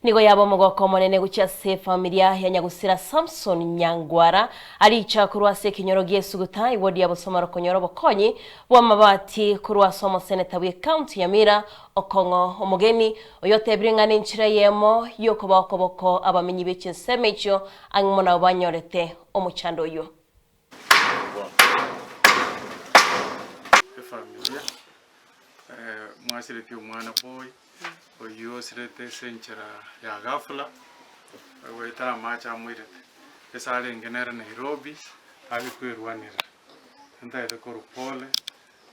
Nigo yaba omogoko omonene gochia ase efamilia ya nyagusira Samson Nyangwara aricha korwa ase ekenyoro gia Esuguta eward ya Bosomoro konyora obokonyi bw'amabati korwa ase omoseneta bwe county ya Nyamira Okong'o Omogeni oyo otebire ng'a nenchera eyemo y'okobaa okoboko abamenyi be chinsemo echio ang'e mono abwo banyorete omochando oyio. Efamilia mwasiretie omwana boy oyio osirete ase enchera ya ghafla goetera amache amoirete ase arenge nere Nairobi aria kwerwanera ntagete korwa pole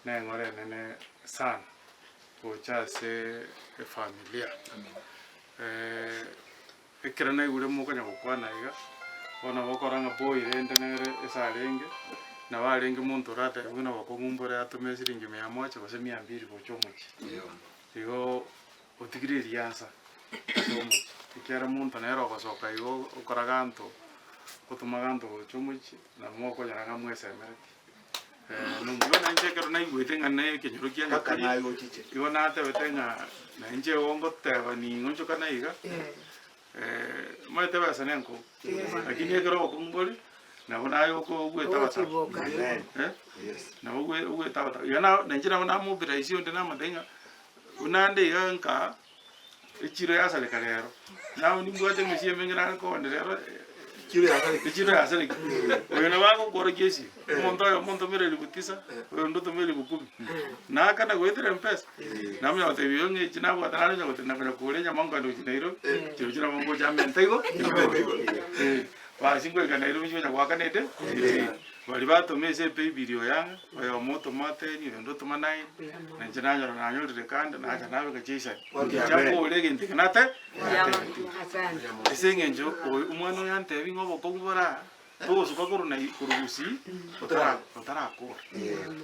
na eng'ora enene sana gocha ase efamilia. Ekero naigure mokonya gokwana iga, bono nabo okora ng'a boy rende nere ase arenge, nabo arenge monto oratebe buna bokong'u mbore atome esiringi mia moja gose mia mbiri gocha omochie. Igo otigire eriansa ase omochie, ekiagera monto nere ogosoka igo okora ganto, otoma ganto gocha omochie, nabo mokonyora ng'a mwesemeretie. Nonya nainche ekero naigwete ng'a ne ekenyoro kia Nyakuri, igo natebete ng'a nainche igo ngoteba ning'o nchokana iga, omanyete ebesa nenkong'u, lakini ekero obokong'u bore, nabo naye oko ogwete abataka nabo ogwe ogwete abataka. Iga na nainche nabo namobilise onde namotebia ng'a buna nde iga nkaa. Echiro yasareka rero, nabo nimbwate emesie emenge nare koonia rero, echiro yasareka. Oyo nabo agokorokia esiri, omonto oyomo ontomere elifu tisa, oyonde otome elifu kumi. Naakana goetera mpesa, namanya gotebia oyo ng'a echi nabwate nare onye gotenena konya kogora enyama nkogenda gochia Nairobi, chirochio nabo ngocha amente igo, basi ngoika Nairobi nchi konya goakana ede, edeni. Baria batoma ase epaybill oyang'e, oyomo otoma ten, oyonde otoma nine, na inche nanyora nanyorire kande, nacha nabeka chiaisani. Inche nkore egento eke nate natebetigwe. Ase eng'encho oyo omwana oyo antebi ng'a obokong'u bore aa, togosuka korwa nai korwa gusii, otara otarakora,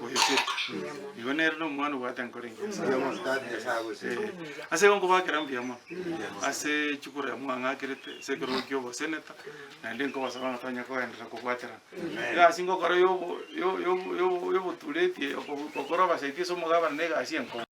oesire. Igo nere na omwana obwate enkoro engiya sana. Ase igo nkobakera mbuya mono, ase chikura mwang'akerete, ase ekerogo kia oboseneta, Naende nkobasaba ng'a tonyare kogenderera kobwaterana. Egasi ngokora yobo yo- yo- yo- yobotureti eye, okobu gokora obasaiti ase omogabana na egasi enkong'u.